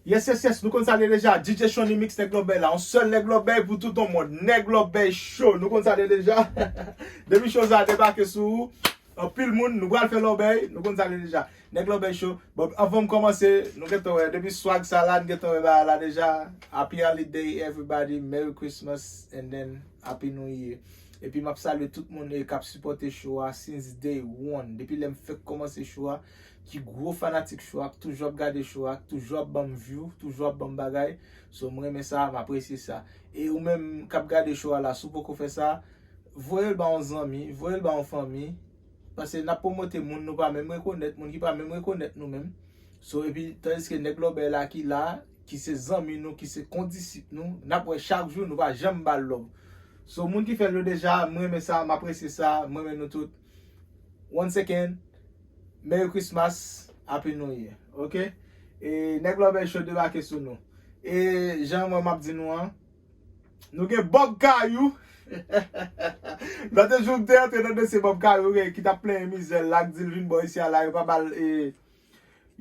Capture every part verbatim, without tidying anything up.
Yes, yes, yes, nou konn sa deja. D J Shonny Mix, Nèg Lòbèy la. Yon sèl Nèg Lòbèy pou tout yon mond. Nèg Lòbèy Show, nou konn sa deja. Depi show sa debake sou ou, anpil moun, nou pral fè lòbèy, nou konn sa deja. Nèg Lòbèy Show. Bon, anvan m kòmanse, nou gentan wè, depi swag sa la, nou gentan wè bagay la deja. Happy holiday, everybody. Merry Christmas, and then Happy New Year. Epi m ap salye tout moun, eh, k ap sipòte show a since day one. Depi lè m fèk kòmanse show a, ki gwo fanatik show a, k toujou ap gade show a, k toujou ap ban m view, toujou ap ban m bagay. So, m renmen sa, m apresye sa. E ou menm k ap gade show a la, si w poko fè sa, voye l ba yon zanmi, voye l ba yon fanmi. Paske n ap pwomote moun nou pa menm rekonèt, moun ki pa menm rekonèt nou menm. So, epi, tandiske nèg lòbèy la ki la, ki se zanmi nou, ki se kondisip nou, n ap wè chak jou, nou pa janm ba l love. So, moun ki fè l yo deja, m renmen sa, m apresye sa, m renmen nou tout. Once again, Merry Christmas, Happy New Year, ok? E nèg lòbèy show debake sou nou. E jan mwen m ap di nou an, nou gen Bob Kayou. Lòt jou m te antre nan dosye Bob Kayou, ki t ap plenyen mizè l la, k di l vin bò isi a la, yo pa ba l, e,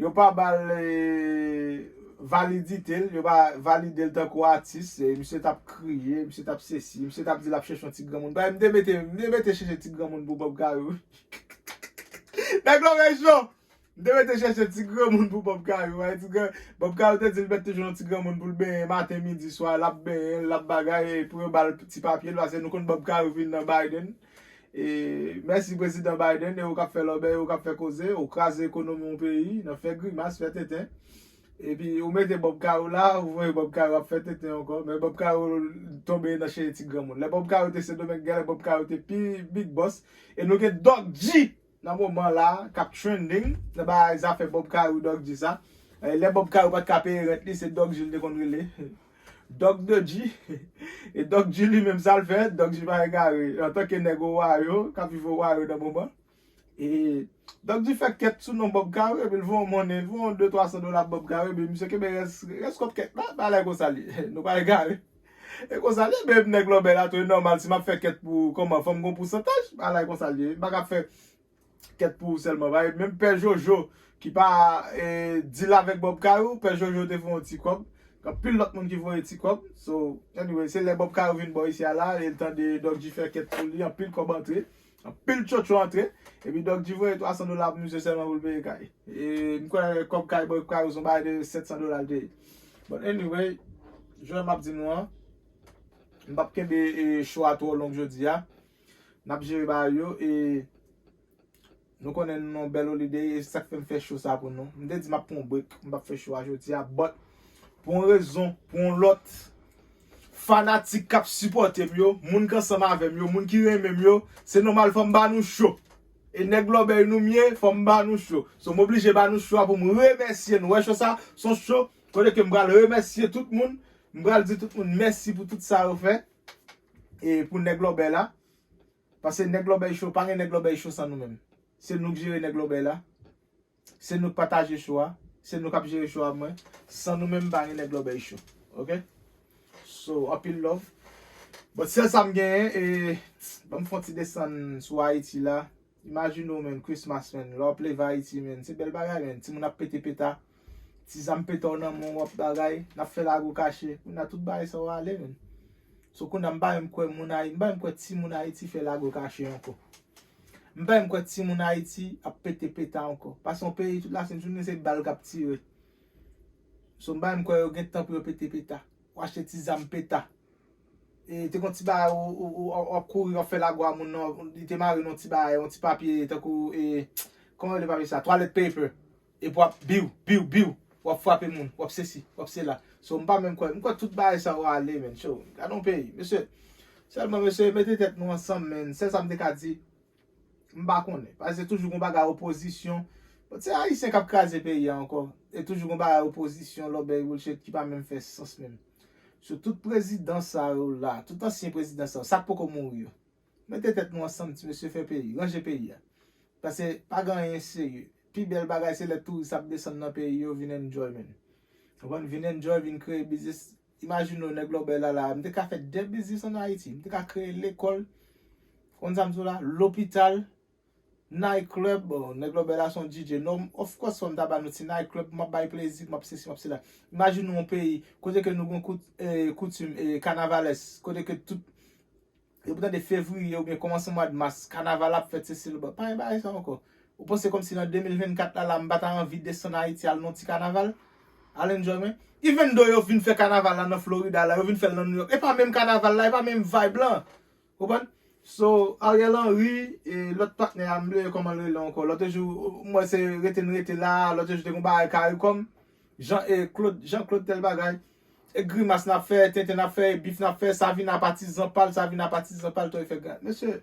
yo pa ba l, e, validite l, yo pa valide l tankou atis, e, misye t ap kriye, misye t ap sesi, misye t ap di l ap chèche yon ti granmoun. Bay, m te mete, m te mete chèche ti granmoun pou Bob Kayou. Nèg lòbèy show! M te mete chèche ti granmoun pou Bob Kayou, wi, ti gran-, Bob Kayou te di l mèt toujou yon ti granmoun pou l benyen maten, midi, swa, l ap benyen, l ap bagay, e pou yo ba l ti papye l, paske nou konn Bob Kayou vin nan Biden. E mèsi prezidan Biden, e ou k ap fè lòbèy, ou k ap fè koze, ou kraze ekonomi yon peyi, nan fè grimas, fè tenten. Epi ou mete Bob Kayou la, ou voye Bob Kayou ap fè tenten ankò, men Bob Kayou tonbe nan chèche ti granmoun. Lè Bob Kayou te Sendomeng, genlè Bob Kayou te pi big boss. E nou gen Doc G nan moman la, k ap trending nan bagay zafè Bob Kayou, Doc G sa. E lè Bob Kayou pa t ka peye rent li, se Doc G l te konn rele. Doc de G. E Doc G li menm sa l fè, Doc G pa egare. Antanke nèg Ohio, k ap viv Ohio nan moman. E Doc G fè kèt sou non Bob Kayou, epi l voye yon monnen, l voye yon de twa san dola Bob Kayou, epi misye kenbe rès, rès kòb kèt la, bagay konsa l ye. Nou pa egare. E konsa l ye, men nèg lòbèy la tou, e nòmal, si m ap fè kèt pou kòman, fò m gon pousantaj, bagay konsa l ye. M pa ka fè kèt pou ou sèlman. Paske menm Pè Jojo, ki pa, e, deal avèk Bob Kayou, Pè Jojo te voye yon ti kòb. Gen anpil lòt moun ki voye ti kòb. So, anyway, se lè Bob Kayou vin bò isi a la, e l tande Doc G fè kèt pou li, anpil kòb antre, anpil tchotcho antre. Epi Doc G voye twa san dola pou misye sèlman pou l peye kay. E m kwè kòb kay Bob Kayou se yon bagay de sèt san dola l te ye. But anyway, jan m ap di nou an, m p ap kenbe, e, show a twò long jodi a. N ap jere bagay yo, e nou konnen nou nan yon bèl holiday, e se sa k fè m fè show sa pou nou. M te di m ap pran yon break, m p ap fè show a jodi a, but pou yon rezon, pou yon lòt, fanatik k ap sipòte m yo, moun k ansanm avè m yo, moun ki renmen m yo, se nòmal fò m ba nou show. E nèg lòbèy nou m ye, fò m ba nou show. So, m oblije ba nou show a pou m remèsye nou. Wè show sa, se yon show kote ke m pral remèsye tout moun, m pral di tout moun mèsi pou tout sa yo fè, e pou nèg lòbèy la. Paske nèg lòbèy show, pa gen nèg lòbèy show san nou menm. Se nou k jere nèg lòbèy la. Se nou k pataje show a. Se nou k ap jere show a, mwen. San nou menm, pa gen nèg lòbèy show. Ok? So, anpil love. But sèl sa m genyen, e, ban m fè yon ti desann sou Ayiti la. Imajine w, man, Christmas, man. Lè w ap leve Ayiti, man. Se bèl bagay, man. Timoun ap pete peta. Ti zam peta w nan men w, w ap bagay. N ap fè lago kache. Kounye a tout bagay sa yo ale, man. So, kounye a m pa menm kwè moun Ayi-, m pa menm kwè timoun Ayiti fè lago kache ankò. M pa menm kwè timoun Ayiti ap pete peta ankò. Pase yon peyi, tout lasent jounen, se bal k ap tire. So, m pa menm kwè yo gen tan pou yo pete peta. W achte ti zam peta. E, te gon ti bagay, ou, ou, ou, w ap kouri, w ap fè lago a moun nan, li te mare nan ti bagay, yon ti papye, tankou, e, kòman yo rele papye sa? Toilet paper. Epi w ap biw, biw, biw. W ap frape moun, w ap sesi, w ap sela. So, m pa menm kwè, m kwè tout bagay sa yo ale, man. So, gade yon peyi, mesye. Sèlman, mesye, mete tèt nou ansanm, man. Sèl sa m te ka di, m pa konnen. Paske se toujou gon bagay opozisyon. Bon, se Ayisyen k ap kraze peyi a ankò. E toujou gon bagay opozisyon, lòbèy, bullshit ki pa menm fè sans menm. Sou tout prezidan sa yo la, tout ansyen prezidan sa yo, sa k poko mouri yo. Mete tèt nou ansanm, ti mesye, fè peyi, ranje peyi a. Paske pa gen anyen serye. Pi bèl bagay se lè touris ap desann nan peyi yo vin enjoy, man. Konprann? Vin enjoy, vin kreye biznis. Imajine w, nèg lòbèy la la, m te ka fè de biznis ann Ayiti. M te ka kreye lekòl. Konn sa m di w la? Lopital. Night club, bon, nèg lòbèy la se yon D J. Non, of course, fò m ta ba nou ti night club, m ap bay plezi, m ap sesi, m ap sela. Imajine yon peyi, kote ke nou gen kout, eh, koutim, eh, kanavalès, kote ke tout, depi w tande fevriye oubyen kòmansman mwa mas, kanaval ap fèt, sesi, lòbèy. Pa gen bagay sa ankò. Ou panse kòmsi nan de mil vennkat la, la, m pa ta anvi desann Ayiti al nan ti kanaval? Al enjoy, men. Even though yo vin fè kanaval la nan Florida la, yo vin fè l nan New York. E pa menm kanaval la, e pa menm vibe lan. Konprann? So, Ariel Henry, e lòt patnè a, m bliye kòman l rele ankò. Lòt jou, m wè se rete n rete la, lòt jou te gon bagay Caricom. Jean, e Claude, Jean Claude tèl bagay. E grimas n ap fè, tenten n ap fè, e bif n ap fè, sa vin a patizan pa l, sa vin a patizan pa l, tou e fè gran. Mesye,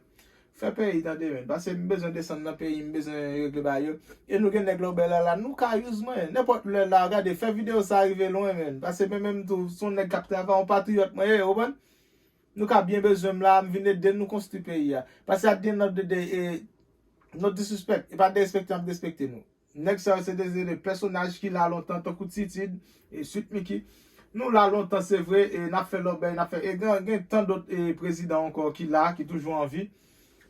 fè peyi tande, men. Paske m bezwen desann nan peyi, m bezwen regle bagay yo. E nou gen nèg lòbèy la, la, nou ka use mwen. Nenpòt lè la, gade, fè videyo sa rive lwen, men. Paske mwen menm tou, se yon nèg k ap travay, yon patriyòt mwen ye, ou konprann? Nou ka byen bezwen m la, m vin ede nou konstwi peyi a. Paske at the end of the day, e, no disrespect, e pa derespekte m ap derespekte nou. Nèg sa yo se de, de, de pèsonaj ki la lontan, tankou Titid, e Sweet Micky. Nou la lontan, se vre, e n ap fè lòbèy, n ap fè, e gen, gen tan dòt, e, prezidan ankò ki la, ki toujou an vi.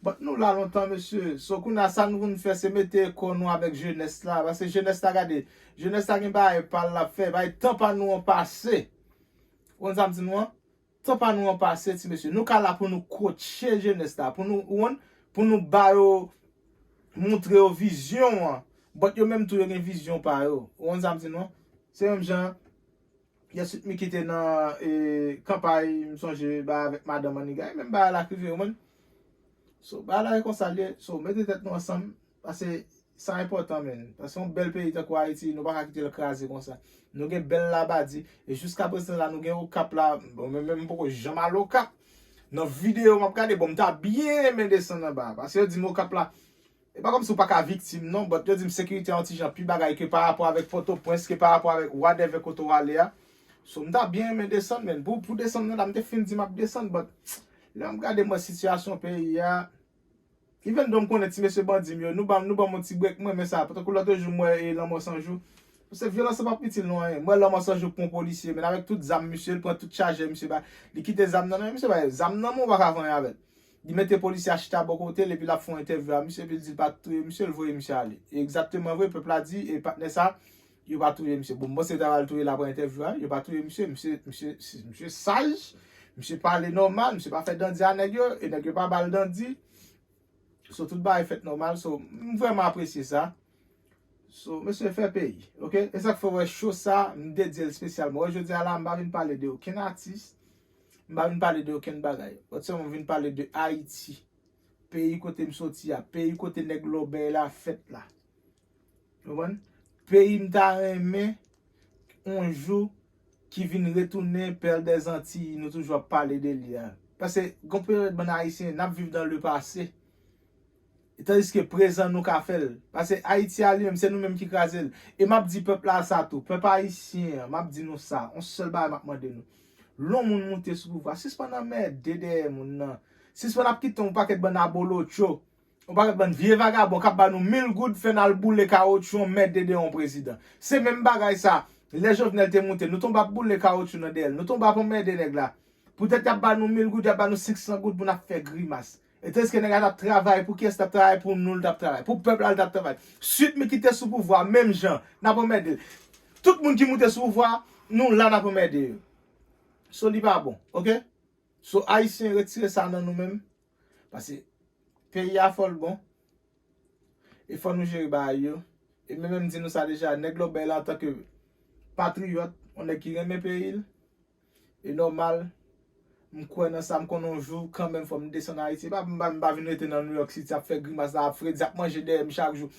But nou la lontan, mesye. So, kounye a, sa nou konn fè, se mete kò nou avèk jenès la. Paske jenès la, gade, jenès la gen bagay pa l l ap fè, bay tan pa nou an pase. Ou konn sa m di nou an? Tan pa nou an pase, ti mesye. Nou ka la pou nou kotche jenès la, pou nou, ou konn, pou nou ba yo, montre yo vizyon an. But yo menm tou, yo gen vizyon pa yo. Ou konn sa m di nou? Se menm jan, yè Sweet Micky te nan, e, kanpay, m sonje, ba avèk madan Maniga, e menm bagay la k rive yo, man. So, bagay la e konsa l ye. So, mete tèt nou ansanm, paske sa enpòtan, men. Paske yon bèl peyi tankou Ayiti, nou pa ka kite l kraze konsa. Nou gen bèl Labadi, e jiska prezan la, nou gen Okap la. Bon, men, men m poko janm al Okap. Nan videyo m ap gade, bon, m ta byen renmen desann anba. Paske yo di m Okap la, e pa kòmsi w pa ka viktim, non, but yo di m sekirite a yon ti jan pi bagay ke pa rapò avèk Pòtoprens, ke pa rapò avèk whatever kote w ale a. So, m ta byen renmen desann, men. Pou, pou desann nan la, m te fin di m ap desann, but lè m gade m wè sitiyasyon peyi a, even though m konnen ti mesye bandi m yo, nou ban, nou ban m yon ti break, mwen renmen sa. Tankou lòt jou, m wè, e, Lanmò San Jou. Se vyolans lan p ap itil nou anyen. M wè Lanmò San Jou pran polisye, men avèk tout zam misye, l pran tout chajè misye ba. Li kite zam nan, nan men misye ba, zam nan men w pa ka fè anyen avè l. Li mete polisye a chita bò kote l, epi l ap fè yon entèvyou a misye, epi l di l pa t touye misye, l voye misye ale. E egzakteman vre, pèp la di, e patnè sa, yo pa touye misye. Bon, m panse yo ta pral touye l apre entèvyou a, yo pa touye misye, misye, misye, si, misye saj, misye pale nòmal, misye pa fè dandi a nèg yo, e nèg yo pa ba l dandi. So, tout bagay fèt nòmal. So, m vrèman apresye sa. So, mesye, fè peyi, oke? E sa k fè w wè show sa, m dedye l espesyalman. Wè, jodi a la, m pa vin pale de okenn atis, m pa vin pale de okenn bagay. But sèlman m vin pale de Ayiti. Peyi kote m soti a, peyi kote nèg lòbèy la fèt la. Ou konprann? Peyi m ta renmen, yon jou, ki vin retounen Perle des Antilles, nou toujou ap pale de li a. Paske, gon peryòd bann Ayisyen, n ap viv dans le passé. Tandiske prezan nou ka fè l. Paske Ayiti a li menm, se nou menm ki kraze l. E m ap di pèp la sa tou. Pèp ayisyen an, m ap di nou sa. Yon sèl bagay m ap mande nou. Lè yon moun moute sou pouvwa, sispann anmède dèyè moun nan. Sispann ap kite yon pakèt bann abolotcho, yon pakèt bann vye vagabon k ap ba nou mil goud, fè n al boule kawotchou, anmède dèyè yon prezidan. Se menm bagay sa. Lè Jovenel te moute, nou tonbe ap boule kawotchou nan dèyè l. Nou tonbe ap anmède nèg la. Poutèt y ap ba nou mil goud, y ap ba nou senk san goud pou n ap fè grimas. E tandiske nèg la t ap travay, pou kiyès l t ap travay? Pou nou l t ap travay. Pou pèp la l t ap travay. Sweet Micky te sou pouvwa, menm jan, n ap anmède l. Tout moun ki moute sou pouvwa, nou la n ap anmède yo. So, li pa bon, oke? So, Ayisyen, retire sa nan nou menm. Paske peyi a fò l bon. E fò nou jere bagay yo. E mwen menm di nou sa deja, nèg lòbèy la antanke patriyòt, yon nèg ki renmen peyi l, e nòmal, m kwè nan sa, m konnen yon jou, kanmenm, fò m desann Ayiti. E pa, m pa, m pa vin rete nan New York City, ap fè grimas la, ap Fredi ap manje dèyè m chak jou.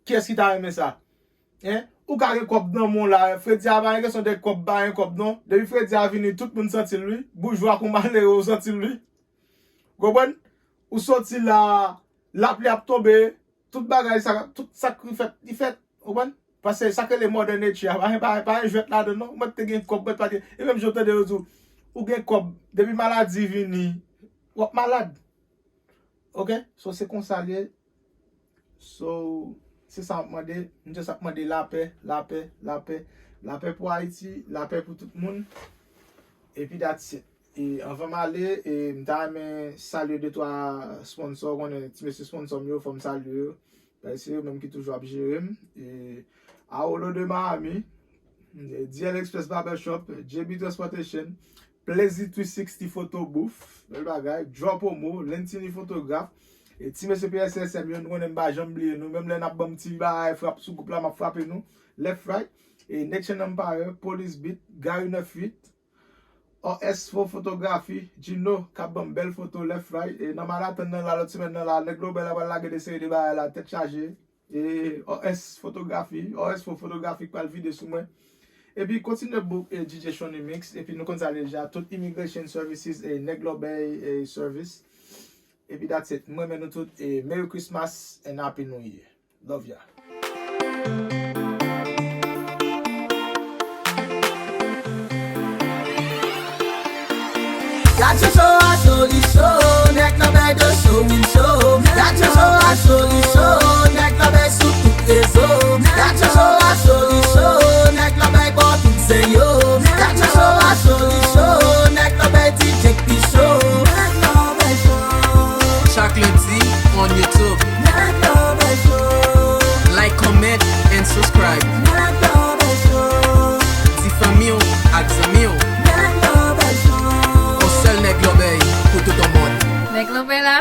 Kiyès ki ta renmen sa? Hein? Ou ka gen kòb nan men w la, Fredi a pa gen kesyon de kòb, pa gen kòb non. Depi Fredi a vini, tout moun santi l, wi. Boujwa kou malere, ou santi l, wi. Konprann? Ou soti la, lapli ap tonbe, tout bagay sa, tout sa k fèt, li fèt. Konprann? Paske sa k rele mother nature a, pa, pa, pa gen jwèt ladan non. Ou mèt te gen kòb, mèt pa gen. E menm jan w tande yo di w, ou gen kòb, depi maladi vini, w ap malad. Oke? So, se konsa l ye. So, se sa m ap mande. M just ap mande lapè, lapè, lapè, lapè pou Ayiti, lapè pou tout moun. Epi that's it. E anvan m ale, e m ta renmen salye de twa sponsor, konnen ti mesye sponsor m yo, fò m salye yo. E se yo menm ki toujou ap jere m. E Aolo de Miami, e D L Express Barbershop, J B Transportation, Plezi three sixty Photo Booth, bèl bagay, Draw Promo, Lentini Fotograf, e ti mesye P S S M yo, nou konnen m pa janm bliye nou, menm lè n ap ban m ti bagay frap sou gwoup la, m ap frape nou, left, right, e Nation Empire, Police Beat, Gary nèf uit, O S Fo Fotografi, Gino, k ap ban m bèl foto, left, right, e nan Manhattan nan la, lòt semèn nan la, Nèg Lobèy la pral lage de seri de bagay la, tèt chaje, e O S Fotografi, O S Fo Fotografi k pral vide sou mwen. Epi kontinye book e D J Shonny Mix, epi nou konn sa deja, tout Immigration Services e Nèg Lòbèy e Service. Epi that's it. Mwen renmen nou tout e Merry Christmas and Happy New Year. Love ya. Gad show show a Soli show, nèg nan bèy de show, win show. Gad show show a Soli show, nèg nan bèy sou tout rezo. Gad show show a Soli show, nèg nan bèy bò tout zen yo. Gad show show a Soli show, nèg nan bèy D J P show. Nèg nan bèy show. Chak lendi on YouTube. Nèg nan bèy show. Like, comment and subscribe. Nèg nan bèy show. Di fanmi w ak zanmi w. Nèg nan bèy show. On sèl Nèg Lòbèy pou tout on mond. Nèg Lòbèy la.